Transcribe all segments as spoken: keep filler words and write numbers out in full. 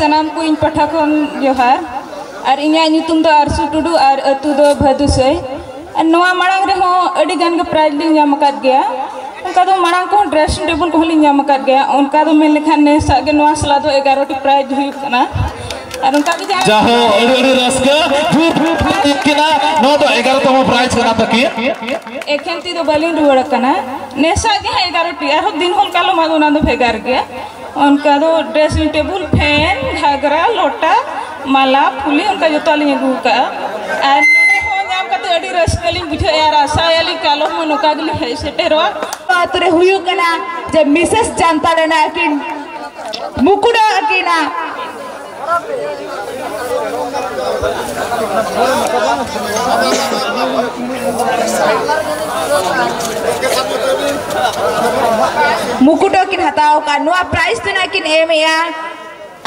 ᱥᱟᱱᱟᱢ ᱠᱚ ᱤᱧ ᱯᱟᱦᱴᱟ ᱠᱷᱚᱱ ᱡᱚᱦᱟᱨ᱾ ᱟᱨ ᱤᱧᱟᱹᱜ ᱧᱩᱛᱩᱢ ᱫᱚ ᱟᱨᱥᱩ ᱴᱩᱰᱩ ᱟᱨ ᱟᱹᱛᱩ ᱫᱚ ᱵᱷᱟᱹᱫᱩᱥᱟᱹᱭ᱾ ᱟᱨ ᱱᱚᱣᱟ ᱢᱟᱲᱟᱝ ᱨᱮᱦᱚᱸ ᱟᱹᱰᱤ ᱜᱟᱱ ᱜᱮ ᱯᱨᱟᱭᱤᱡᱽ ᱞᱤᱧ ᱧᱟᱢ ᱟᱠᱟᱫ ᱜᱮᱭᱟ᱾ ᱚᱱᱠᱟ ᱫᱚ ᱢᱟᱲᱟᱝ ᱠᱚᱦᱚᱸ ᱰᱨᱮᱥᱤᱝ ᱴᱮᱵᱩᱞ ᱠᱚᱦᱚᱸ ᱞᱤᱧ ᱧᱟᱢ ᱟᱠᱟᱫ ᱜᱮᱭᱟ᱾ ᱚᱱᱠᱟ ᱫᱚ ᱢᱮᱱ ᱞᱮᱠᱷᱟᱱ ᱱᱮᱥᱟᱜ ᱜᱮ ᱱᱚᱣᱟ ᱥᱟᱞᱟ ᱫᱚ ᱮᱜᱟᱨᱚ ᱴᱤ ᱯᱨᱟᱭᱤᱡᱽ ᱦᱩᱭᱩᱜ ᱠᱟᱱᱟ᱾ ᱟᱨ ᱚᱱᱠᱟ ᱜᱮ ᱡᱟᱦᱟᱸ ᱡᱟᱦᱳ, ᱟᱹᱰᱤ ᱟᱹᱰᱤ ᱨᱟᱹᱥᱠᱟᱹ᱾ ᱡᱩᱨ ᱡᱩᱨ ᱠᱤᱱᱟ᱾ ᱱᱚᱣᱟ ᱫᱚ ᱮᱜᱟᱨᱚ ᱛᱚᱢ ᱯᱨᱟᱭᱤᱡᱽ ᱠᱟᱱᱟ ᱛᱟᱹᱠᱤᱱ᱾ ᱮᱠᱷᱮᱱ ᱛᱤ ᱫᱚ ᱵᱟᱹᱞᱤᱧ ᱨᱩᱣᱟᱹᱲ ᱟᱠᱟᱱᱟ᱾ ᱱᱮᱥᱟᱜ ᱡᱟᱦᱟᱸ ᱮᱜᱟᱨᱚ ᱴᱤ, ᱟᱨᱦᱚᱸ ᱫᱤᱱ ᱦᱚᱞ ᱠᱟᱞᱚᱢ ᱟᱫᱚ ᱚᱱᱟ ᱫᱚ ᱵᱷᱮᱜᱟᱨ ᱜᱮᱭᱟ᱾ ᱚᱱᱠᱟ ᱫᱚ ᱰᱨᱮᱥᱤᱝ ᱴᱮᱵᱩᱞ, ᱯᱷᱮᱱ, ᱜᱷᱟᱜᱽᱨᱟ, ᱞᱚᱴᱟ, ᱢᱟᱞᱟ, ᱯᱷᱩᱞᱤ, ᱚᱱᱠᱟ ᱡᱚᱛᱚ ᱞᱤᱧ ᱟᱹᱜᱩ ᱟᱠᱟᱫᱼᱟ᱾ ᱟᱨ ᱱᱚᱰᱮ ᱦᱚᱸ ᱧᱟᱢ ᱠᱟᱛᱮ ᱟᱹᱰᱤ ᱨᱟᱹᱥᱠᱟᱹ ᱞᱤᱧ ᱵᱩᱡᱷᱟᱹᱣᱮᱫᱼᱟ ᱟᱨ ᱟᱥᱟᱭᱟᱞᱤᱧ ᱠᱟᱞᱚᱢ ᱦᱚᱸ ᱱᱚᱝᱠᱟ ᱜᱮᱞᱤᱧ ᱦᱮᱡ ᱥᱮᱴᱮᱨᱚᱜᱼᱟ᱾ ᱱᱚᱣᱟ ᱟᱹᱛᱩ ᱨᱮ ᱦᱩᱭᱩᱜ ᱠᱟᱱᱟ ᱡᱮ ᱢᱤᱥᱮᱥ ᱡᱟᱱᱛᱟᱲ ᱨᱮᱱᱟᱜ ᱟᱹᱠᱤᱱ ᱢᱩᱠᱩᱴᱚᱜ ᱟᱹᱠᱤᱱᱟ᱾ ᱢᱩᱠᱩᱴ ᱦᱚᱸ ᱠᱤᱱ ᱦᱟᱛᱟᱣ ᱟᱠᱟᱫ᱾ ᱱᱚᱣᱟ ᱯᱨᱟᱭᱤᱡᱽ ᱛᱤᱱᱟᱹᱜ ᱠᱤᱱ ᱮᱢᱮᱜᱼᱟ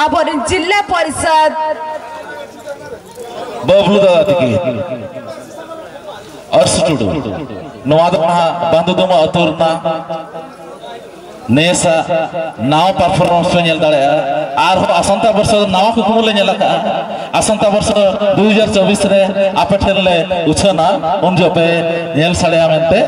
ᱟᱵᱚᱨᱮᱱ ᱡᱤᱞᱟ ᱯᱚᱨᱤᱥᱚᱫ᱾ ᱵᱟᱹᱵᱞᱩ ᱫᱟᱫᱟ ᱛᱤᱠᱤᱱ᱾ ᱟᱨᱥᱩ ᱴᱩᱰᱩ᱾ ᱱᱚᱣᱟ ᱫᱚ ᱱᱟᱦᱟᱜ ᱵᱟᱸᱫᱩᱫᱩᱢᱟ ᱟᱹᱛᱩ ᱨᱮᱱᱟᱜ ᱱᱮᱥᱟᱜ ᱱᱟᱣᱟ ᱯᱟᱨᱯᱷᱚᱨᱢᱮᱱᱥ ᱯᱮ ᱧᱮᱞ ᱫᱟᱲᱮᱭᱟᱜᱼᱟ᱾ ᱟᱨᱦᱚᱸ ᱟᱥᱚᱱᱛᱟ ᱵᱚᱨᱥᱚ ᱫᱚ ᱱᱟᱣᱟ ᱠᱩᱠᱢᱩ ᱞᱮ ᱧᱮᱞ ᱟᱠᱟᱫᱼᱟ᱾ ᱟᱥᱚᱱᱛᱟ ᱵᱚᱨᱥᱚ ᱫᱩ ᱦᱟᱡᱟᱨ ᱪᱚᱵᱵᱤᱥ ᱨᱮ ᱟᱯᱮ ᱴᱷᱮᱱ ᱞᱮ ᱩᱪᱷᱟᱹᱱᱟ, ᱩᱱ ᱡᱚᱦᱚᱜ ᱯᱮ ᱧᱮᱞ ᱥᱟᱲᱮᱭᱟ ᱢᱮᱱᱛᱮ᱾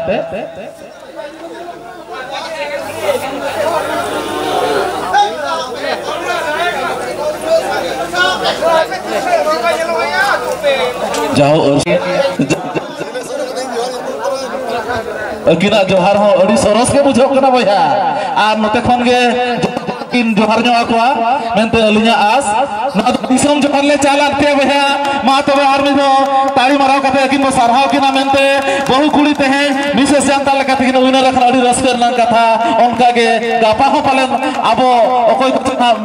ᱡᱟᱦᱳ, ᱟᱹᱠᱤᱱᱟᱜ ᱡᱚᱦᱟᱨ ᱦᱚᱸ ᱟᱹᱰᱤ ᱥᱚᱨᱚᱥ ᱜᱮ ᱵᱩᱡᱷᱟᱹᱜ ᱠᱟᱱᱟ ᱵᱚᱭᱦᱟ᱾ ᱟᱨ ᱱᱚᱛᱮ ᱠᱷᱚᱱ ᱜᱮ ᱠᱤᱱ ᱡᱚᱦᱟᱨ ᱧᱚᱜ ᱟᱠᱚᱣᱟ ᱢᱮᱱᱛᱮ ᱟᱹᱞᱤᱧᱟᱜ ᱟᱥ᱾ ᱱᱚᱣᱟ ᱫᱚ ᱫᱤᱥᱚᱢ ᱡᱚᱦᱟᱨ ᱞᱮ ᱪᱟᱞ ᱟᱫ ᱯᱮᱭᱟ ᱵᱚᱭᱦᱟ᱾ ᱢᱟ ᱛᱚᱵᱮ ᱟᱨ ᱢᱤᱫ ᱫᱷᱟᱣ ᱛᱟᱲᱤ ᱢᱟᱨᱟᱣ ᱠᱟᱛᱮ ᱟᱹᱠᱤᱱ ᱵᱚ ᱥᱟᱨᱦᱟᱣ ᱠᱤᱱᱟ ᱢᱮᱱᱛᱮ᱾ ᱵᱟᱹᱦᱩ ᱠᱩᱲᱤ ᱛᱮᱦᱮᱧ ᱢᱤᱥᱮᱥ ᱡᱟᱱᱛᱟ ᱞᱮᱠᱟ ᱛᱮᱠᱤᱱ ᱩᱭᱱᱟᱨ ᱟᱠᱟᱱᱟ, ᱟᱹᱰᱤ ᱨᱟᱹᱥᱠᱟᱹ ᱨᱮᱱᱟᱜ ᱠᱟᱛᱷᱟ᱾ ᱚᱱᱠᱟ ᱜᱮ ᱜᱟᱯᱟ ᱦᱚᱸ ᱯᱟᱞᱮᱱ ᱟᱵᱚ ᱚᱠᱚᱭ ᱠᱚ ᱪᱚ ᱱᱟᱜ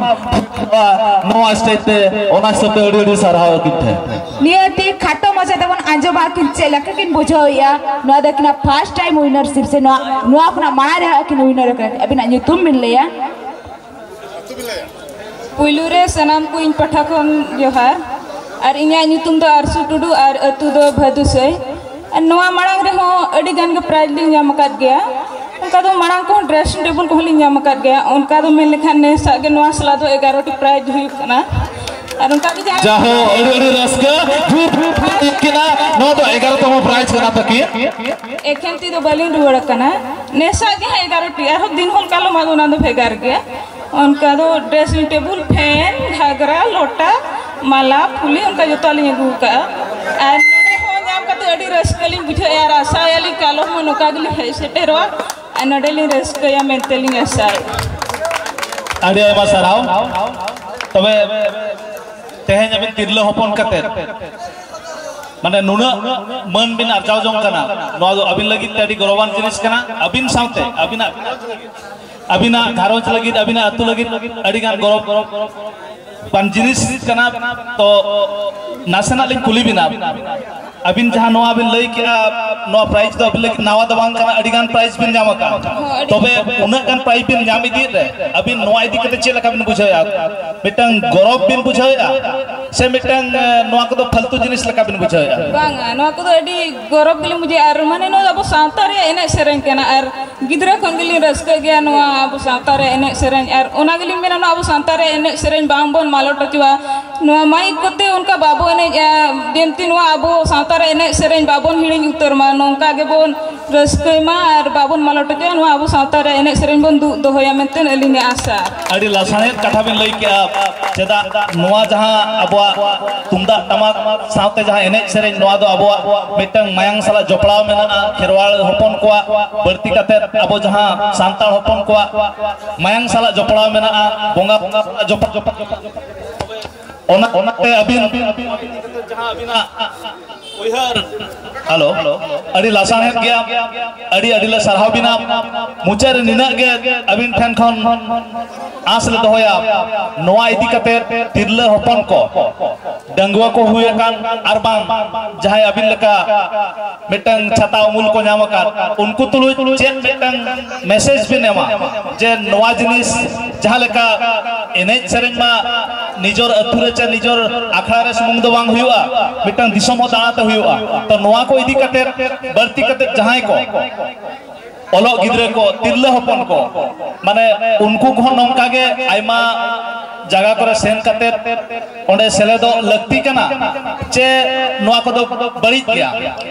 ᱱᱚᱣᱟ ᱥᱴᱮᱡᱽ ᱛᱮ, ᱚᱱᱟ ᱦᱤᱥᱟᱹᱵ ᱛᱮ ᱟᱹᱰᱤ ᱟᱹᱰᱤ ᱥᱟᱨᱦᱟᱣ ᱟᱹᱠᱤᱱ ᱴᱷᱮᱱ᱾ ᱱᱤᱭᱟᱹ ᱛᱮ ᱠᱷᱟᱴᱚ ᱢᱟᱪᱷᱟ ᱛᱮᱵᱚᱱ ᱟᱸᱡᱚᱢᱟ ᱟᱹᱠᱤᱱ ᱪᱮᱫ ᱞᱮᱠᱟ ᱠᱤᱱ ᱵᱩᱡᱷᱟᱹᱣᱮᱫᱼᱟ᱾ ᱱᱚᱣᱟ ᱫᱚ ᱟᱹᱠᱤᱱᱟᱜ ᱯᱷᱟᱥᱴ ᱴᱟᱭᱤᱢ ᱩᱭᱱᱟᱨᱥᱤᱯ ᱥᱮ ᱱᱚᱣᱟ, ᱱᱚᱣᱟ ᱠᱷᱚᱱᱟᱜ ᱢᱟᱲᱟᱝ ᱨᱮᱦᱚᱸ ᱟᱹᱠᱤᱱ ᱩᱭᱱᱟᱨ ᱟᱠᱟᱱᱟ᱾ ᱟᱹᱵᱤᱱᱟᱜ ᱧᱩᱛᱩᱢ ᱵᱤᱱ ᱞᱟᱹᱭᱟ? ᱯᱩᱭᱞᱩ ᱨᱮ ᱥᱟᱱᱟᱢ ᱠᱚ ᱤᱧ ᱯᱟᱦᱴᱟ ᱠᱷᱚᱱ ᱡᱚᱦᱟᱨ᱾ ᱟᱨ ᱤᱧᱟᱹᱜ ᱧᱩᱛᱩᱢ ᱫᱚ ᱟᱨᱥᱩ ᱴᱩᱰᱩ ᱟᱨ ᱟᱹᱛᱩ ᱫᱚ ᱵᱷᱟᱹᱫᱩᱥᱟᱹᱭ᱾ ᱟᱨ ᱱᱚᱣᱟ ᱢᱟᱲᱟᱝ ᱨᱮᱦᱚᱸ ᱟᱹᱰᱤ ᱜᱟᱱ ᱜᱮ ᱯᱨᱟᱭᱤᱡᱽ ᱞᱤᱧ ᱧᱟᱢ ᱟᱠᱟᱫ ᱜᱮᱭᱟ᱾ ᱚᱱᱠᱟ ᱫᱚ ᱢᱟᱲᱟᱝ ᱠᱚᱦᱚᱸ ᱰᱨᱮᱥᱤᱝ ᱴᱮᱵᱩᱞ ᱠᱚᱦᱚᱸ ᱞᱤᱧ ᱧᱟᱢ ᱟᱠᱟᱫ ᱜᱮᱭᱟ᱾ ᱚᱱᱠᱟ ᱫᱚ ᱢᱮᱱ ᱞᱮᱠᱷᱟᱱ ᱱᱮᱥᱟᱜ ᱜᱮ ᱱᱚᱣᱟ ᱥᱟᱞᱟ ᱫᱚ ᱮᱜᱟᱨᱚ ᱴᱤ ᱯᱨᱟᱭᱤᱡᱽ ᱦᱩᱭᱩᱜ ᱠᱟᱱᱟ᱾ ᱟᱨ ᱚᱱᱠᱟ ᱜᱮ ᱡᱟᱦᱟᱸ ᱡᱟᱦᱳ, ᱟᱹᱰᱤ ᱟᱹᱰᱤ ᱨᱟᱹᱥᱠᱟᱹ᱾ ᱫᱷᱩᱯ, ᱫᱷᱩᱯ, ᱫᱷᱩᱯ, ᱠᱤᱱᱟ, ᱱᱚᱣᱟ ᱫᱚ ᱮᱜᱟᱨᱚ ᱛᱚᱢ ᱯᱨᱟᱭᱤᱡᱽ ᱠᱟᱱᱟ ᱛᱟᱹᱠᱤᱱ᱾ ᱮᱠᱷᱮᱱ ᱛᱤ ᱫᱚ ᱵᱟᱹᱞᱤᱧ ᱨᱩᱣᱟᱹᱲ ᱟᱠᱟᱱᱟ᱾ ᱱᱮᱥᱟᱜ ᱜᱮ ᱦᱟᱸᱜ ᱮᱜᱟᱨᱚ ᱴᱤ, ᱟᱨᱦᱚᱸ ᱫᱤᱱ ᱦᱚᱸ ᱚᱱᱠᱟ ᱞᱚᱢᱟ ᱫᱚ ᱚᱱᱟ ᱫᱚ ᱵᱷᱮᱜᱟᱨ ᱜᱮᱭᱟ᱾ ᱚᱱᱠᱟ ᱫᱚ ᱰᱨᱮᱥᱤᱝ ᱴᱮᱵᱩᱞ, ᱯᱷᱮᱱ, ᱜᱷᱟᱜᱽᱨᱟ, ᱞᱚᱴᱟ, ᱢᱟᱞᱟ, ᱯᱷᱩᱞᱤ ᱚᱱᱠᱟ ᱡᱚᱛᱚ ᱞᱤᱧ ᱟᱹᱜᱩ ᱟᱠᱟᱫᱼᱟ᱾ ᱟᱨ ᱱᱚᱰᱮ ᱦᱚᱸ ᱧᱟᱢ ᱠᱟᱛᱮ ᱟᱹᱰᱤ ᱨᱟᱹᱥᱠᱟᱹ ᱞᱤᱧ ᱵᱩᱡᱷᱟᱹᱣᱮᱫᱼᱟ ᱟᱨ ᱟᱥᱟᱭᱟᱞᱤᱧ ᱠᱟᱞᱚᱢ ᱦᱚᱸ ᱱᱚᱝᱠᱟ ᱜᱮᱞᱤᱧ ᱦᱮᱡ ᱥᱮᱴᱮᱨᱚᱜᱼᱟ᱾ ᱟᱨ ᱱᱚᱰᱮ ᱞᱤᱧ ᱨᱟᱹᱥᱠᱟᱹᱭᱟ ᱢᱮᱱᱛᱮ ᱞᱤᱧ ᱟᱥᱟᱭᱮᱫᱼᱟ᱾ ᱟᱹᱰᱤ ᱟᱭᱢᱟ ᱥᱟᱨᱦᱟᱣ᱾ ᱛᱚᱵᱮ ᱛᱮᱦᱮᱧ ᱟᱹᱵᱤᱱ ᱛᱤᱨᱞᱟᱹ ᱦᱚᱯᱚᱱ ᱠᱟᱛᱮ ᱢᱟᱱᱮ ᱱᱩᱱᱟᱹᱜ ᱢᱟᱹᱱ ᱵᱤᱱ ᱟᱨᱡᱟᱣ ᱡᱚᱝ ᱠᱟᱱᱟ, ᱱᱚᱣᱟ ᱫᱚ ᱟᱹᱵᱤᱱ ᱞᱟᱹᱜᱤᱫ ᱛᱮ ᱟᱹᱰᱤ ᱜᱚᱨᱚᱵᱟᱱ ᱡᱤᱱᱤᱥ ᱠᱟᱱᱟ᱾ ᱟᱹᱵᱤᱱ ᱥᱟᱶᱛᱮ ᱟᱹᱵᱤᱱᱟᱜ, ᱟᱹᱵᱤᱱᱟᱜ ᱜᱷᱟᱨᱚᱸᱡᱽ ᱞᱟᱹᱜᱤᱫ, ᱟᱹᱵᱤᱱᱟᱜ ᱟᱹᱛᱩ ᱞᱟᱹᱜᱤᱫ ᱟᱹᱰᱤ ᱜᱟᱱ ᱜᱚᱨᱚᱵ ᱵᱟᱱ ᱡᱤᱱᱤᱥ ᱠᱟᱱᱟ᱾ ᱛᱚ ᱱᱟᱥᱮᱱᱟᱜ ᱞᱤᱧ ᱠᱩᱞᱤ ᱵᱤᱱᱟ, ᱟᱹᱵᱤᱱ ᱡᱟᱦᱟᱸ ᱱᱚᱣᱟ ᱵᱤᱱ ᱞᱟᱹᱭ ᱠᱮᱜᱼᱟ, ᱱᱚᱣᱟ ᱯᱨᱟᱭᱤᱡᱽ ᱫᱚ ᱟᱹᱵᱤᱱ ᱞᱟᱹᱜᱤᱫ ᱱᱟᱣᱟ ᱫᱚ ᱵᱟᱝ ᱠᱟᱱᱟ, ᱟᱹᱰᱤ ᱜᱟᱱ ᱯᱨᱟᱭᱤᱡᱽ ᱵᱤᱱ ᱧᱟᱢ ᱟᱠᱟᱫᱼᱟ᱾ ᱦᱚᱸ, ᱟᱹᱰᱤ ᱛᱚᱵᱮ ᱩᱱᱟᱹᱜ ᱜᱟᱱ ᱯᱨᱟᱭᱤᱡᱽ ᱵᱤᱱ ᱧᱟᱢ ᱤᱫᱤᱭᱮᱫ ᱨᱮ ᱟᱹᱵᱤᱱ ᱱᱚᱣᱟ ᱤᱫᱤ ᱠᱟᱛᱮ ᱪᱮᱫ ᱞᱮᱠᱟ ᱵᱤᱱ ᱵᱩᱡᱷᱟᱹᱣᱮᱫᱼᱟ? ᱢᱤᱫᱴᱟᱝ ᱜᱚᱨᱚᱵᱽ ᱵᱤᱱ ᱵᱩᱡᱷᱟᱹᱣᱮᱫᱼᱟ ᱥᱮ ᱢᱤᱫᱴᱟᱝ, ᱮ, ᱱᱚᱣᱟ ᱠᱚᱫᱚ ᱯᱷᱟᱞᱛᱩ ᱡᱤᱱᱤᱥ ᱞᱮᱠᱟ ᱵᱤᱱ ᱵᱩᱡᱷᱟᱹᱣᱮᱫᱼᱟ? ᱵᱟᱝᱟ, ᱱᱚᱣᱟ ᱠᱚᱫᱚ ᱟᱹᱰᱤ ᱜᱚᱨᱚᱵᱽ ᱜᱮᱞᱤᱧ ᱵᱩᱡᱷᱟᱹᱣᱟ᱾ ᱟᱨ ᱢᱟᱱᱮ ᱱᱚᱣᱟ ᱫᱚ ᱟᱵᱚ ᱥᱟᱶᱛᱟ ᱨᱮᱭᱟᱜ ᱮᱱᱮᱡ ᱥᱮᱨᱮᱧ ᱠᱟᱱᱟ᱾ ᱟᱨ ᱜᱤᱫᱽᱨᱟᱹ ᱠᱷᱚᱱ ᱜᱮᱞᱤᱧ ᱨᱟᱹᱥᱠᱟᱹᱜ ᱜᱮᱭᱟ ᱱᱚᱣᱟ ᱟᱵᱚ ᱥᱟᱶᱛᱟ ᱨᱮᱭᱟᱜ ᱮᱱᱮᱡ ᱥᱮᱨᱮᱧ᱾ ᱟᱨ ᱚᱱᱟ ᱜᱮᱞᱤᱧ ᱢᱮᱱᱟ, ᱱᱚᱣᱟ ᱟᱵᱚ ᱥᱟᱶᱛᱟ ᱨᱮᱭᱟᱜ ᱮᱱᱮᱡ ᱥᱮᱨᱮᱧ ᱵᱟᱝ ᱵᱚᱱ ᱢᱟᱞᱚᱴ ᱦᱚᱪᱚᱣᱟᱜᱼᱟ᱾ ᱱᱚᱣᱟ ᱢᱟᱭᱤᱠ ᱠᱚᱛᱮ ᱚᱱᱠᱟ ᱵᱟᱵᱚ ᱮᱱᱮᱡᱼᱟ, ᱡᱮᱢᱛᱤ ᱱᱚᱣᱟ ᱟᱵᱚ ᱥᱟᱶᱛᱟ ᱨᱮᱭᱟᱜ ᱮᱱᱮᱡ ᱥᱮᱨᱮᱧ ᱵᱟᱵᱚᱱ ᱦᱤᱲᱤᱧ ᱩᱛᱟᱹᱨ ᱢᱟ, ᱱᱚᱝᱠᱟ ᱜᱮᱵᱚᱱ ᱨᱟᱹᱥᱠᱟᱹᱭ ᱢᱟ ᱟᱨ ᱵᱟᱵᱚᱱ ᱢᱟᱞᱚᱴ ᱦᱚᱪᱚᱭᱟ, ᱱᱚᱣᱟ ᱟᱵᱚ ᱥᱟᱶᱛᱟ ᱨᱮ ᱮᱱᱮᱡ ᱥᱮᱨᱮᱧ ᱵᱚᱱ ᱫᱩᱜ ᱫᱚᱦᱚᱭᱟ ᱢᱮᱱᱛᱮ ᱟᱹᱞᱤᱧᱟᱜ ᱟᱥᱟ᱾ ᱟᱹᱰᱤ ᱞᱟᱥᱟᱲᱦᱮᱫ ᱠᱟᱛᱷᱟ ᱵᱤᱱ ᱞᱟᱹᱭ ᱠᱮᱜᱼᱟ᱾ ᱪᱮᱫᱟᱜ ᱱᱚᱣᱟ ᱡᱟᱦᱟᱸ ᱟᱵᱚᱣᱟᱜ ᱛᱩᱢᱫᱟᱜ ᱴᱟᱢᱟᱠ ᱥᱟᱶᱛᱮ ᱡᱟᱦᱟᱸ ᱮᱱᱮᱡ ᱥᱮᱨᱮᱧ, ᱱᱚᱣᱟ ᱫᱚ ᱟᱵᱚᱣᱟᱜ ᱢᱤᱫᱴᱟᱝ ᱢᱟᱭᱟᱝ ᱥᱟᱞᱟᱜ ᱡᱚᱯᱲᱟᱣ ᱢᱮᱱᱟᱜᱼᱟ᱾ ᱠᱷᱮᱨᱣᱟᱲ ᱦᱚᱯᱚᱱ ᱠᱚᱣᱟᱜ, ᱵᱟᱹᱲᱛᱤ ᱠᱟᱛᱮ ᱟᱵᱚ ᱡᱟᱦᱟᱸ ᱥᱟᱱᱛᱟᱲ ᱦᱚᱯᱚᱱ ᱠᱚᱣᱟᱜ ᱢᱟᱭᱟᱝ ᱥᱟᱞᱟᱜ ᱡᱚᱯᱲᱟᱣ ᱢᱮᱱᱟᱜᱼᱟ, ᱵᱚᱸᱜᱟ ᱵᱩᱨᱩ ᱥᱟᱞᱟᱜ ᱡᱚᱯᱲᱟᱣ, ᱚᱱᱟ, ᱚᱱᱟᱛᱮ ᱟᱹᱵᱤᱱ ᱡᱟᱦᱟᱸ ᱟᱹᱵᱤᱱᱟᱜ ᱩᱭᱦᱟᱹᱨ, ᱦᱮᱞᱳ, ᱟᱹᱰᱤ ᱞᱟᱥᱟᱲᱦᱮᱫ ᱜᱮᱭᱟ᱾ ᱟᱹᱰᱤ, ᱟᱹᱰᱤ ᱞᱮ ᱥᱟᱨᱦᱟᱣ ᱵᱤᱱᱟ᱾ ᱢᱩᱪᱟᱹᱫ ᱨᱮ ᱱᱤᱱᱟᱹᱜ ᱜᱮ ᱟᱹᱵᱤᱱ ᱴᱷᱮᱱ ᱠᱷᱚᱱ ᱟᱸᱥ ᱞᱮ ᱫᱚᱦᱚᱭᱟ, ᱱᱚᱣᱟ ᱤᱫᱤ ᱠᱟᱛᱮ ᱛᱤᱨᱞᱟᱹ ᱦᱚᱯᱚᱱ ᱠᱚ, ᱰᱟᱺᱜᱩᱣᱟᱹ ᱠᱚ ᱦᱩᱭ ᱟᱠᱟᱱ ᱟᱨ ᱵᱟᱝ ᱡᱟᱦᱟᱸᱭ ᱟᱹᱵᱤᱱ ᱞᱮᱠᱟ ᱢᱤᱫᱴᱟᱝ ᱪᱷᱟᱛᱟ ᱩᱢᱩᱞ ᱠᱚ ᱧᱟᱢ ᱟᱠᱟᱫ, ᱩᱱᱠᱩ ᱛᱩᱞᱩᱡ ᱪᱮᱫ ᱢᱤᱫᱴᱟᱝ ᱢᱮᱥᱮᱡᱽ ᱵᱤᱱ ᱮᱢᱟ ᱡᱮ ᱱᱚᱣᱟ ᱡᱤᱱᱤᱥ ᱡᱟᱦᱟᱸ ᱞᱮᱠᱟ ᱮᱱᱮᱡ ᱥᱮᱨᱮᱧ ᱢᱟ ᱱᱤᱡᱚᱨ ᱟᱹᱛᱩ ᱨᱮ ᱪᱮ ᱱᱤᱡᱚᱨ ᱟᱠᱷᱲᱟ ᱨᱮ ᱥᱩᱢᱩᱝ ᱫᱚ ᱵᱟᱝ ᱦᱩᱭᱩᱜᱼᱟ, ᱢᱤᱫᱴᱟᱝ ᱫᱤᱥᱚᱢ ᱦᱚᱸ ᱫᱟᱬᱟᱛᱮ ᱦᱩᱭᱩᱜᱼᱟ᱾ ᱛᱚ ᱱᱚᱣᱟ ᱠᱚ ᱤᱫᱤ ᱠᱟᱛᱮ ᱵᱟᱹᱲᱛᱤ ᱠᱟᱛᱮ ᱡᱟᱦᱟᱸᱭ ᱠᱚ ᱚᱞᱚᱜ ᱜᱤᱫᱽᱨᱟᱹ ᱠᱚ, ᱛᱤᱨᱞᱟᱹ ᱦᱚᱯᱚᱱ ᱠᱚ, ᱢᱟᱱᱮ ᱩᱱᱠᱩ ᱠᱚᱦᱚᱸ ᱱᱚᱝᱠᱟ ᱜᱮ ᱟᱭᱢᱟ ᱡᱟᱭᱜᱟ ᱠᱚᱨᱮ ᱥᱮᱱ ᱠᱟᱛᱮ ᱚᱸᱰᱮ ᱥᱮᱞᱮᱫᱚᱜ ᱞᱟᱹᱠᱛᱤ ᱠᱟᱱᱟ, ᱪᱮ ᱱᱚᱣᱟ ᱠᱚᱫᱚ ᱵᱟᱹᱲᱤᱡ ᱜᱮᱭᱟ?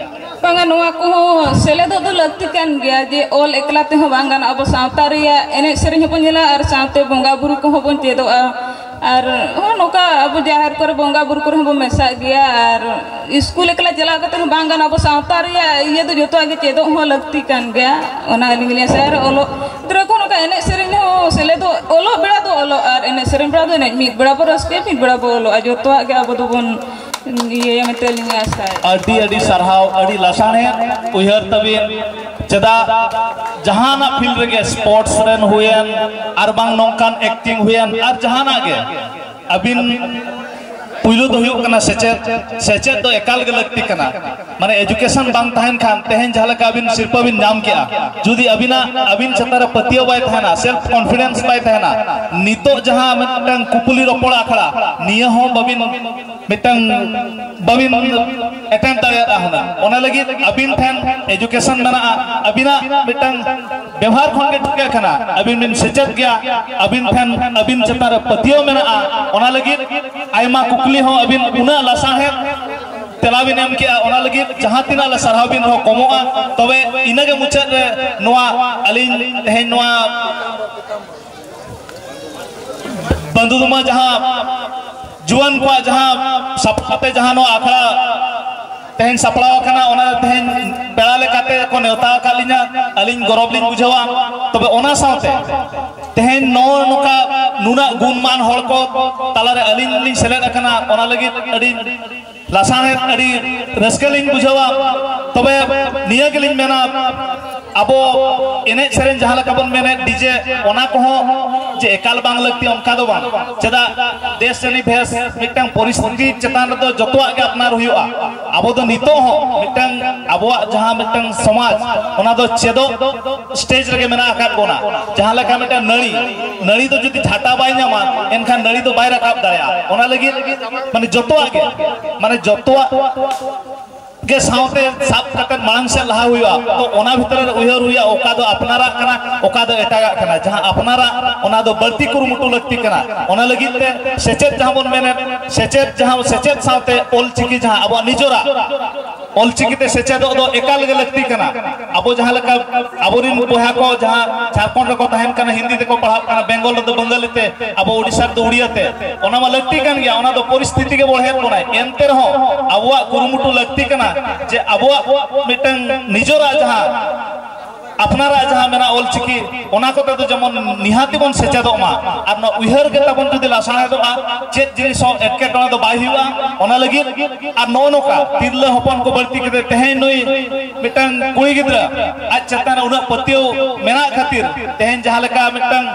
ᱵᱟᱝᱟ, ᱱᱚᱣᱟ ᱠᱚᱦᱚᱸ ᱥᱮᱞᱮᱫᱚᱜ ᱫᱚ ᱞᱟᱹᱠᱛᱤ ᱠᱟᱱ ᱜᱮᱭᱟ, ᱡᱮ ᱚᱞ ᱮᱠᱞᱟ ᱛᱮᱦᱚᱸ ᱵᱟᱝ ᱜᱟᱱᱚᱜᱼᱟ᱾ ᱟᱵᱚ ᱥᱟᱶᱛᱟ ᱨᱮᱭᱟᱜ ᱮᱱᱮᱡ ᱥᱮᱨᱮᱧ ᱦᱚᱸᱵᱚᱱ ᱧᱮᱞᱟ ᱟᱨ ᱥᱟᱶᱛᱮ ᱵᱚᱸᱜᱟ ᱵᱩᱨᱩ ᱠᱚᱦᱚᱸ ᱵᱚᱱ ᱪᱮᱫᱚᱜᱼᱟ᱾ ᱟᱨ ᱦᱚᱸ ᱱᱚᱝᱠᱟ ᱟᱵᱚ ᱡᱟᱦᱮᱨ ᱠᱚᱨᱮ ᱵᱚᱸᱜᱟ ᱵᱩᱨᱩ ᱠᱚᱨᱮ ᱦᱚᱸᱵᱚᱱ ᱢᱮᱥᱟᱜ ᱜᱮᱭᱟ᱾ ᱟᱨ ᱥᱠᱩᱞ ᱮᱠᱞᱟ ᱪᱟᱞᱟᱣ ᱠᱟᱛᱮ ᱦᱚᱸ ᱵᱟᱝ ᱜᱟᱱᱚᱜᱼᱟ᱾ ᱟᱵᱚ ᱥᱟᱶᱛᱟ ᱨᱮᱭᱟᱜ ᱤᱭᱟᱹ ᱫᱚ ᱡᱚᱛᱚᱣᱟᱜ ᱜᱮ ᱪᱮᱫᱚᱜ ᱦᱚᱸ ᱞᱟᱹᱠᱛᱤ ᱠᱟᱱ ᱜᱮᱭᱟ, ᱚᱱᱟ ᱟᱹᱞᱤᱧ ᱞᱤᱧ ᱟᱥᱟᱭᱟ᱾ ᱟᱨ ᱚᱞᱚᱜ ᱜᱤᱫᱽᱨᱟᱹ ᱠᱚ ᱱᱚᱝᱠᱟ ᱮᱱᱮᱡ ᱥᱮᱨᱮᱧ ᱦᱚᱸ ᱥᱮᱞᱮᱫᱚᱜ, ᱚᱞᱚᱜ ᱵᱮᱲᱟ ᱫᱚ ᱚᱞᱚᱜ ᱟᱨ ᱮᱱᱮᱡ ᱥᱮᱨᱮᱧ ᱵᱮᱲᱟ ᱫᱚ ᱮᱱᱮᱡ, ᱢᱤᱫ ᱵᱮᱲᱟ ᱵᱚ ᱨᱟᱹᱥᱠᱟᱹᱭᱟ, ᱢᱤᱫ ᱵᱮᱲᱟ ᱵᱚ ᱚᱞᱚᱜᱼᱟ᱾ ᱡᱚᱛᱚᱣᱟᱜ ᱜᱮ ᱟᱵᱚ ᱫᱚᱵᱚᱱ ᱤᱭᱟᱹᱭᱟ ᱢᱮᱱᱛᱮ ᱟᱹᱞᱤᱧ ᱟᱥᱟᱭᱟ᱾ ᱟᱹᱰᱤ ᱟᱹᱰᱤ ᱥᱟᱨᱦᱟᱣ, ᱟᱹᱰᱤ ᱞᱟᱥᱟᱲᱦᱮᱫ ᱩᱭᱦᱟᱹᱨ ᱛᱟᱹᱵᱤᱱ᱾ ᱪᱮᱫᱟᱜ ᱡᱟᱦᱟᱱᱟᱜ ᱯᱷᱤᱞᱰ ᱨᱮᱜᱮ, ᱥᱯᱳᱨᱴᱥ ᱨᱮᱱ ᱦᱩᱭᱮᱱ, ᱟᱨ ᱵᱟᱝ ᱱᱚᱝᱠᱟᱱ ᱮᱠᱴᱤᱝ ᱦᱩᱭᱮᱱ, ᱟᱨ ᱡᱟᱦᱟᱱᱟᱜ ᱜᱮ, ᱟᱹᱵᱤᱱ ᱯᱩᱭᱞᱩ ᱫᱚ ᱦᱩᱭᱩᱜ ᱠᱟᱱᱟ ᱥᱮᱪᱮᱫ᱾ ᱥᱮᱪᱮᱫ ᱫᱚ ᱮᱠᱟᱞ ᱜᱮ ᱞᱟᱹᱠᱛᱤ ᱠᱟᱱᱟ᱾ ᱢᱟᱱᱮ ᱮᱡᱩᱠᱮᱥᱚᱱ ᱵᱟᱝ ᱛᱟᱦᱮᱱ ᱠᱷᱟᱱ, ᱛᱮᱦᱮᱧ ᱡᱟᱦᱟᱸ ᱞᱮᱠᱟ ᱟᱹᱵᱤᱱ ᱥᱤᱨᱯᱟᱹ ᱵᱤᱱ ᱧᱟᱢ ᱠᱮᱜᱼᱟ, ᱡᱩᱫᱤ ᱟᱹᱵᱤᱱᱟᱜ, ᱟᱹᱵᱤᱱ ᱪᱮᱛᱟᱱ ᱨᱮ ᱯᱟᱹᱛᱭᱟᱹᱣ ᱵᱟᱭ ᱛᱟᱦᱮᱱᱟ, ᱥᱮᱞᱯ ᱠᱚᱱᱯᱷᱤᱰᱮᱱᱥ ᱵᱟᱭ ᱛᱟᱦᱮᱱᱟ, ᱱᱤᱛᱚᱜ ᱡᱟᱦᱟᱸ ᱢᱤᱫᱴᱟᱝ ᱠᱩᱯᱩᱞᱤ ᱨᱚᱯᱚᱲ ᱟᱠᱷᱲᱟ, ᱱᱤᱭᱟᱹ ᱦᱚᱸ ᱵᱟᱹᱵᱤᱱ, ᱢᱤᱫᱴᱟᱝ ᱵᱟᱹᱵᱤᱱ ᱮᱴᱮᱱᱰ ᱫᱟᱲᱮᱭᱟᱜᱼᱟ ᱦᱩᱱᱟᱹᱝ᱾ ᱚᱱᱟ ᱞᱟᱹᱜᱤᱫ ᱟᱹᱵᱤᱱ ᱴᱷᱮᱱ ᱮᱡᱩᱠᱮᱥᱚᱱ ᱢᱮᱱᱟᱜᱼᱟ, ᱟᱹᱵᱤᱱᱟᱜ ᱢᱤᱫᱴᱟᱝ ᱵᱮᱵᱷᱟᱨ ᱠᱷᱚᱱ ᱜᱮ ᱴᱷᱤᱠᱟᱹᱜ ᱠᱟᱱᱟ, ᱟᱹᱵᱤᱱ ᱵᱤᱱ ᱥᱮᱪᱮᱫ ᱜᱮᱭᱟ, ᱟᱹᱵᱤᱱ ᱴᱷᱮᱱ, ᱟᱹᱵᱤᱱ ᱪᱮᱛᱟᱱ ᱨᱮ ᱯᱟᱹᱛᱭᱟᱹᱣ ᱢᱮᱱᱟᱜᱼᱟ᱾ ᱚᱱᱟ ᱞᱟᱹᱜᱤᱫ ᱟᱭᱢᱟ ᱠᱩᱠᱞᱤ ᱦᱚᱸ ᱟᱹᱵᱤᱱ ᱩᱱᱟᱹᱜ ᱞᱟᱥᱟᱲᱦᱮᱫ ᱛᱮᱞᱟ ᱵᱤᱱ ᱮᱢ ᱠᱮᱜᱼᱟ, ᱚᱱᱟ ᱞᱟᱹᱜᱤᱫ ᱡᱟᱦᱟᱸ ᱛᱤᱱᱟᱹᱜ ᱞᱮ ᱥᱟᱨᱦᱟᱣ ᱵᱤᱱ ᱨᱮᱦᱚᱸ ᱠᱚᱢᱚᱜᱼᱟ᱾ ᱛᱚᱵᱮ ᱤᱱᱟᱹᱜᱮ ᱢᱩᱪᱟᱹᱫ ᱨᱮ ᱱᱚᱣᱟ ᱟᱹᱞᱤᱧ ᱛᱮᱦᱮᱧ ᱱᱚᱣᱟ ᱵᱟᱹᱱᱫᱩᱫᱩᱢᱟ ᱡᱟᱦᱟᱸ ᱡᱩᱣᱟᱹᱱ ᱠᱚᱣᱟᱜ ᱡᱟᱦᱟᱸ ᱥᱟᱯᱲᱟᱣ ᱛᱮ ᱡᱟᱦᱟᱸ ᱱᱚᱣᱟ ᱟᱠᱷᱲᱟ ᱛᱮᱦᱮᱧ ᱥᱟᱯᱲᱟᱣ ᱟᱠᱟᱱᱟ, ᱚᱱᱟ ᱛᱮᱦᱮᱧ ᱯᱮᱲᱟ ᱞᱮᱠᱟᱛᱮ ᱠᱚ ᱱᱮᱣᱛᱟ ᱟᱠᱟᱫ ᱞᱤᱧᱟ, ᱟᱹᱞᱤᱧ ᱜᱚᱨᱚᱵᱽ ᱞᱤᱧ ᱵᱩᱡᱷᱟᱹᱣᱟ᱾ ᱛᱚᱵᱮ ᱚᱱᱟ ᱥᱟᱶᱛᱮ ᱛᱮᱦᱮᱧ ᱱᱚᱜᱼᱚ ᱱᱚᱝᱠᱟ ᱱᱩᱱᱟᱹᱜ ᱜᱩᱱᱢᱟᱱ ᱦᱚᱲ ᱠᱚ ᱛᱟᱞᱟᱨᱮ ᱟᱹᱞᱤᱧ ᱞᱤᱧ ᱥᱮᱞᱮᱫ ᱟᱠᱟᱱᱟ, ᱚᱱᱟ ᱞᱟᱹᱜᱤᱫ ᱟᱹᱰᱤ ᱞᱟᱥᱟᱲᱦᱮᱫ ᱟᱹᱰᱤ ᱨᱟᱹᱥᱠᱟᱹ ᱞᱤᱧ ᱵᱩᱡᱷᱟᱹᱣᱟ᱾ ᱛᱚᱵᱮ ᱱᱤᱭᱟᱹ ᱜᱮᱞᱤᱧ ᱢᱮᱱᱟ, ᱟᱵᱚ ᱮᱱᱮᱡ ᱥᱮᱨᱮᱧ ᱡᱟᱦᱟᱸ ᱞᱮᱠᱟ ᱵᱚᱱ ᱢᱮᱱᱮᱫ ᱰᱤᱡᱮ, ᱚᱱᱟ ᱠᱚᱦᱚᱸ ᱡᱮ ᱮᱠᱟᱞ ᱵᱟᱝ ᱞᱟᱹᱠᱛᱤ, ᱚᱱᱠᱟ ᱫᱚ ᱵᱟᱝ᱾ ᱪᱮᱫᱟᱜ, ᱫᱮᱥ ᱡᱟᱹᱱᱤ ᱵᱷᱮᱥ ᱢᱤᱫᱴᱟᱝ ᱯᱚᱨᱤᱥᱛᱷᱤᱛᱤ ᱪᱮᱛᱟᱱ ᱨᱮᱫᱚ ᱡᱚᱛᱚᱣᱟᱜ ᱜᱮ ᱟᱯᱱᱟᱨ ᱦᱩᱭᱩᱜᱼᱟ᱾ ᱟᱵᱚ ᱫᱚ ᱱᱤᱛᱚᱜ ᱦᱚᱸ ᱢᱤᱫᱴᱟᱝ ᱟᱵᱚᱣᱟᱜ ᱡᱟᱦᱟᱸ ᱢᱤᱫᱴᱟᱝ ᱥᱚᱢᱟᱡᱽ, ᱚᱱᱟ ᱫᱚ ᱪᱮᱫᱚᱜ ᱥᱴᱮᱡᱽ ᱨᱮᱜᱮ ᱢᱮᱱᱟᱜ ᱟᱠᱟᱫ ᱵᱚᱱᱟ᱾ ᱡᱟᱦᱟᱸ ᱞᱮᱠᱟ ᱢᱤᱫᱴᱟᱝ ᱱᱟᱹᱲᱤ, ᱱᱟᱹᱲᱤ ᱫᱚ ᱡᱩᱫᱤ ᱡᱷᱟᱴᱟ ᱵᱟᱭ ᱧᱟᱢᱟ, ᱮᱱᱠᱷᱟᱱ ᱱᱟᱹᱲᱤ ᱫᱚ ᱵᱟᱭ ᱨᱟᱠᱟᱵ ᱫᱟᱲᱮᱭᱟᱜᱼᱟ᱾ ᱚᱱᱟ ᱞᱟᱹᱜᱤᱫ ᱢᱟᱱᱮ ᱡᱚᱛᱚᱣᱟᱜ ᱜᱮ, ᱢᱟᱱᱮ ᱡᱚᱛᱚᱣᱟᱜ ᱜᱮ ᱥᱟᱶᱛᱮ ᱥᱟᱵ ᱠᱟᱛᱮ ᱢᱟᱲᱟᱝ ᱥᱮᱫ ᱞᱟᱦᱟ ᱦᱩᱭᱩᱜᱼᱟ᱾ ᱛᱚ ᱚᱱᱟ ᱵᱷᱤᱛᱨᱤ ᱨᱮ ᱩᱭᱦᱟᱹᱨ ᱦᱩᱭᱩᱜᱼᱟ, ᱚᱠᱟ ᱫᱚ ᱟᱯᱱᱟᱨᱟᱜ ᱠᱟᱱᱟ, ᱚᱠᱟ ᱫᱚ ᱮᱴᱟᱜᱟᱜ ᱠᱟᱱᱟ᱾ ᱡᱟᱦᱟᱸ ᱟᱯᱱᱟᱨᱟᱜ, ᱚᱱᱟ ᱫᱚ ᱵᱟᱹᱲᱛᱤ ᱠᱩᱨᱩᱢᱩᱴᱩ ᱞᱟᱹᱠᱛᱤ ᱠᱟᱱᱟ᱾ ᱚᱱᱟ ᱞᱟᱹᱜᱤᱫ ᱛᱮ ᱥᱮᱪᱮᱫ ᱡᱟᱦᱟᱸ ᱵᱚᱱ ᱢᱮᱱᱮᱫ, ᱥᱮᱪᱮᱫ ᱡᱟᱦᱟᱸ, ᱥᱮᱪᱮᱫ ᱥᱟᱶᱛᱮ ᱚᱞᱪᱤᱠᱤ ᱡᱟᱦᱟᱸ ᱟᱵᱚᱣᱟᱜ ᱱᱤᱡᱚᱨᱟᱜ ᱚᱞᱪᱤᱠᱤ ᱛᱮ ᱥᱮᱪᱮᱫᱚᱜ ᱫᱚ ᱮᱠᱟᱞ ᱜᱮ ᱞᱟᱹᱠᱛᱤ ᱠᱟᱱᱟ᱾ ᱟᱵᱚ ᱡᱟᱦᱟᱸ ᱞᱮᱠᱟ ᱟᱵᱚᱨᱮᱱ ᱵᱚᱭᱦᱟ ᱠᱚ ᱡᱟᱦᱟᱸ ᱡᱷᱟᱲᱠᱷᱚᱸᱰ ᱨᱮᱠᱚ ᱛᱟᱦᱮᱱ ᱠᱟᱱᱟ, ᱦᱤᱱᱫᱤ ᱛᱮᱠᱚ ᱯᱟᱲᱦᱟᱜ ᱠᱟᱱᱟ, ᱵᱮᱝᱜᱚᱞ ᱨᱮᱫᱚ ᱵᱟᱝᱜᱟᱞᱤ ᱛᱮ, ᱟᱵᱚ ᱳᱰᱤᱥᱟ ᱨᱮᱫᱚ ᱩᱲᱤᱭᱟ ᱛᱮ, ᱚᱱᱟ ᱢᱟ ᱞᱟᱹᱠᱛᱤ ᱠᱟᱱ ᱜᱮᱭᱟ, ᱚᱱᱟ ᱫᱚ ᱯᱚᱨᱤᱥᱛᱷᱤᱛᱤ ᱜᱮ ᱵᱚᱲᱦᱮᱫ ᱵᱚᱱᱟᱭ᱾ ᱮᱱᱛᱮ ᱨᱮᱦᱚᱸ ᱟᱵᱚᱣᱟᱜ ᱠᱩᱨᱩᱢᱩᱴᱩ ᱞᱟᱹᱠᱛᱤ ᱠᱟᱱᱟ ᱡᱮ ᱟᱵᱚᱣᱟᱜ ᱢᱤᱫᱴᱟᱝ ᱱᱤᱡᱚᱨᱟᱜ ᱡᱟᱦᱟᱸ, ᱟᱯᱱᱟᱨᱟᱜ ᱡᱟᱦᱟᱸ ᱢᱮᱱᱟᱜ ᱚᱞᱪᱤᱠᱤ, ᱚᱱᱟ ᱠᱚᱛᱮ ᱫᱚ ᱡᱮᱢᱚᱱ ᱱᱤᱦᱟᱹᱛᱤ ᱵᱚᱱ ᱥᱮᱪᱮᱫᱚᱜ ᱢᱟ᱾ ᱟᱨ ᱱᱚᱣᱟ ᱩᱭᱦᱟᱹᱨ ᱜᱮ ᱛᱟᱵᱚᱱ ᱡᱩᱫᱤ ᱞᱟᱥᱟᱲᱦᱮᱫᱚᱜᱼᱟ, ᱪᱮᱫ ᱡᱤᱱᱤᱥ ᱦᱚᱸ ᱮᱴᱠᱮᱴᱚᱬᱮ ᱫᱚ ᱵᱟᱭ ᱦᱩᱭᱩᱜᱼᱟ᱾ ᱚᱱᱟ ᱞᱟᱹᱜᱤᱫ ᱟᱨ ᱱᱚᱜᱼᱚ ᱱᱚᱝᱠᱟ ᱛᱤᱨᱞᱟᱹ ᱦᱚᱯᱚᱱ ᱠᱚ ᱵᱟᱹᱲᱛᱤ ᱠᱟᱛᱮ ᱛᱮᱦᱮᱧ ᱱᱩᱭ ᱢᱤᱫᱴᱟᱝ ᱠᱩᱲᱤ ᱜᱤᱫᱽᱨᱟᱹ ᱟᱡ ᱪᱮᱛᱟᱱ ᱨᱮ ᱩᱱᱟᱹᱜ ᱯᱟᱹᱛᱭᱟᱹᱣ ᱢᱮᱱᱟᱜ ᱠᱷᱟᱹᱛᱤᱨ ᱛᱮᱦᱮᱧ ᱡᱟᱦᱟᱸ ᱞᱮᱠᱟ ᱢᱤᱫᱴᱟᱝ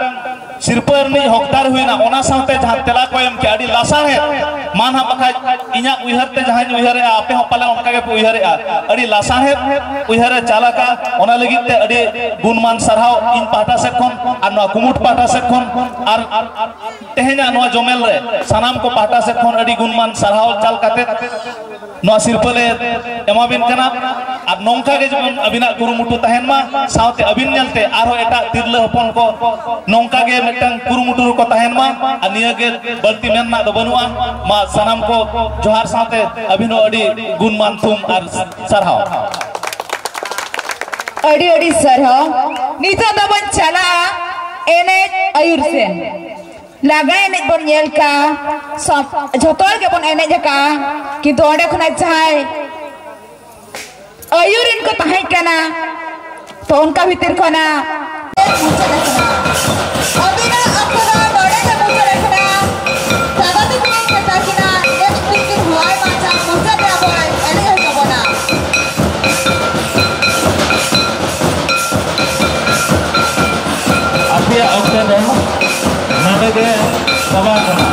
ᱥᱤᱨᱯᱟᱹ ᱨᱤᱱᱤᱡ ᱦᱚᱠᱫᱟᱨ ᱦᱩᱭᱱᱟ, ᱚᱱᱟ ᱥᱟᱶᱛᱮ ᱡᱟᱦᱟᱸ ᱛᱮᱞᱟ ᱠᱚ ᱮᱢ ᱠᱮᱫᱟ, ᱟᱹᱰᱤ ᱞᱟᱥᱟᱲᱦᱮᱫ ᱢᱟᱱ ᱦᱟᱸᱜ᱾ ᱵᱟᱠᱷᱟᱡ ᱤᱧᱟᱹᱜ ᱩᱭᱦᱟᱹᱨ ᱛᱮ ᱡᱟᱦᱟᱸᱧ ᱩᱭᱦᱟᱹᱨᱮᱜᱼᱟ, ᱟᱯᱮ ᱦᱚᱸ ᱯᱟᱞᱮ ᱚᱱᱠᱟ ᱜᱮᱯᱮ ᱩᱭᱦᱟᱹᱨᱮᱜᱼᱟ, ᱟᱹᱰᱤ ᱞᱟᱥᱟᱲᱦᱮᱫ ᱩᱭᱦᱟᱹᱨᱮ ᱪᱟᱞ ᱟᱠᱟ᱾ ᱚᱱᱟ ᱞᱟᱹᱜᱤᱫ ᱛᱮ ᱟᱹᱰᱤ ᱜᱩᱱᱢᱟᱱ ᱥᱟᱨᱦᱟᱣ ᱤᱧ ᱯᱟᱦᱴᱟ ᱥᱮᱫ ᱠᱷᱚᱱ ᱟᱨ ᱱᱚᱣᱟ ᱠᱩᱢᱩᱴ ᱯᱟᱦᱴᱟ ᱥᱮᱫ ᱠᱷᱚᱱ ᱟᱨ ᱛᱮᱦᱮᱧᱟᱜ ᱱᱚᱣᱟ ᱡᱚᱢᱮᱞ ᱨᱮ ᱥᱟᱱᱟᱢ ᱠᱚ ᱯᱟᱦᱴᱟ ᱥᱮᱫ ᱠᱷᱚᱱ ᱟᱹᱰᱤ ᱜᱩᱱᱢᱟᱱ ᱥᱟᱨᱦᱟᱣ ᱪᱟᱞ ᱠᱟᱛᱮ ᱱᱚᱣᱟ ᱥᱤᱨᱯᱟᱹ ᱞᱮ ᱮᱢᱟᱵᱤᱱ ᱠᱟᱱᱟ᱾ ᱟᱨ ᱱᱚᱝᱠᱟ ᱜᱮ ᱡᱮᱢᱚᱱ ᱟᱹᱵᱤᱱᱟᱜ ᱠᱩᱨᱩᱢᱩᱴᱩ ᱛᱟᱦᱮᱱ ᱢᱟ, ᱥᱟᱶᱛᱮ ᱟᱹᱵᱤᱱ ᱧᱮᱞᱛᱮ ᱟᱨᱦᱚᱸ ᱮᱴᱟᱜ ᱛᱤᱨᱞᱟᱹ ᱦᱚᱯᱚᱱ ᱠᱚ ᱱᱚᱝᱠᱟ ᱜᱮ ᱢᱤᱫᱴᱟᱝ ᱠᱩᱨᱩᱢᱩᱴᱩ ᱨᱮᱠᱚ ᱛᱟᱦᱮᱱ ᱢᱟ᱾ ᱟᱨ ᱱᱤᱭᱟᱹ ᱜᱮ ᱵᱟᱹᱲᱛᱤ ᱢᱮᱱ ᱨᱮᱱᱟᱜ ᱫᱚ ᱵᱟᱹᱱᱩᱜᱼᱟ᱾ ᱢᱟ ᱥᱟᱱᱟᱢ ᱠᱚ ᱡᱚᱦᱟᱨ ᱥᱟᱶᱛᱮ ᱟᱹᱵᱤᱱ ᱦᱚᱸ ᱟᱹᱰᱤ ᱜᱩᱱᱢᱟᱱ ᱛᱷᱩᱢ ᱟᱨ ᱥᱟᱨᱦᱟᱣ᱾ ᱟᱹᱰᱤ ᱟᱹᱰᱤ ᱥᱟᱨᱦᱟᱣ᱾ ᱱᱤᱛᱚᱜ ᱫᱚᱵᱚᱱ ᱪᱟᱞᱟᱜᱼᱟ ᱮᱱᱮᱡ ᱟᱹᱭᱩᱨ ᱥᱮᱱ᱾ ᱞᱟᱜᱽᱬᱮ ᱮᱱᱮᱡ ᱵᱚᱱ ᱧᱮᱞ ᱠᱟᱜᱼᱟ, ᱥᱟᱵ- ᱡᱷᱚᱛᱚ ᱦᱚᱲ ᱜᱮᱵᱚᱱ ᱮᱱᱮᱡ ᱟᱠᱟᱜᱼᱟ, ᱠᱤᱱᱛᱩ ᱚᱸᱰᱮ ᱠᱷᱚᱱᱟᱜ ᱡᱟᱦᱟᱸᱭ ᱟᱹᱭᱩᱨᱤᱱ ᱠᱚ ᱛᱟᱦᱮᱸ ᱠᱟᱱᱟ, ᱛᱚ ᱚᱱᱠᱟ ᱵᱷᱤᱛᱤᱨ ᱠᱷᱚᱱᱟᱜ ᱢᱩᱪᱟᱹᱫ ᱟᱠᱟᱱᱟ᱾ ᱟᱹᱵᱤᱱᱟᱜ ᱚᱠᱛᱚ ᱫᱚ ᱱᱚᱰᱮ ᱜᱮ ᱢᱩᱪᱟᱹᱫ ᱟᱠᱟᱱᱟ᱾ ᱫᱟᱫᱟ ᱛᱟᱹᱠᱤᱱ ᱢᱮᱛᱟ ᱠᱤᱱᱟ next week ᱠᱤᱱ ᱦᱚᱦᱚᱭ ᱢᱟ, ᱡᱟᱦᱟᱸ ᱢᱩᱪᱟᱹᱫ ᱨᱮ ᱟᱵᱚ ᱮᱱᱮᱡ ᱦᱩᱭᱩᱜ ᱛᱟᱵᱚᱱᱟ᱾ ᱟᱯᱮᱭᱟᱜ ᱚᱠᱛᱚ ᱫᱚ ᱱᱚᱰᱮ ᱜᱮ ᱪᱟᱵᱟ ᱠᱟᱱᱟ᱾